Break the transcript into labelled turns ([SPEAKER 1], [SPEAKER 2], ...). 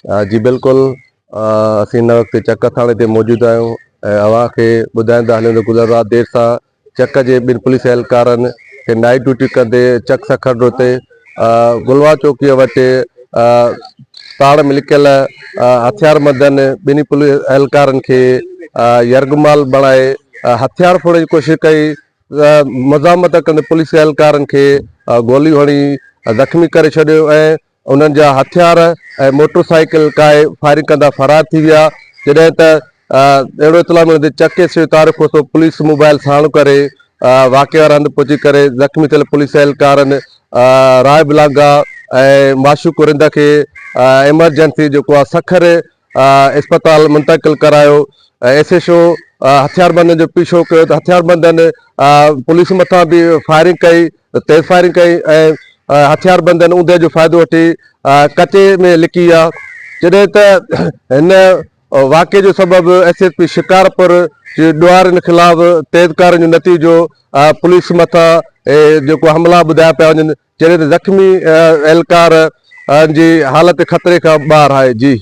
[SPEAKER 1] جي بلڪل اسين هن وقت چڪ ٿاڻي تي موجود آهيون ۽ اوهان کي ٻڌائيندا هلون ته گذريل رات دير سان چڪ جي ٻن پوليس اهلڪارن کي نائيٽ ڊيوٽي ڪندي چڪ سکر روڊ تي گلوا چوڪيء وٽ تاڙ ۾ لڪيل هٿياربندن ٻنهي پوليس اهلڪارن کي يرغمال بڻائي هٿيار ڦوڙڻ جي ڪوشش ڪئي. مزاحمت ڪندي پوليس اهلڪارن کي گوليون هڻي زخمي ڪري ڇڏيو ۽ انهن جا هٿيار ۽ موٽر سائيڪل ڪاهي فائرنگ ڪندا فرار ٿي ويا جڏهن ته اهڙو اطلاع ملندي چڪ S O Tariq Khoso police mobile ساڻ ڪري واقعي واري هنڌ پهچي ڪري زخمي ٿيل پوليس اهلڪارن راهب لانگاهه ۽ معشوق رند کي ايمرجنسي جيڪو آهي سکر اسپتال منتقل ڪرايو ايس ايڇ او هٿياربندن جو پيڇو ڪيو ته هٿياربندن پوليس مٿان به فائرنگ ڪئي تيز فائرنگ ڪئي ۽ هٿياربندن اوندهه جو فائدو وٺي ڪچي ۾ لڪي ويا جڏهن ته هن واقعي جو سبب ايس ايس پي شڪارپور جي ڏوهارين خلاف تيز ڪارين جو نتيجو پوليس مٿان جيڪو حملا ٻڌايا پيا وڃن جڏهن ته زخمي اهلڪار جي حالت خطري کان ٻاهر آهي جي.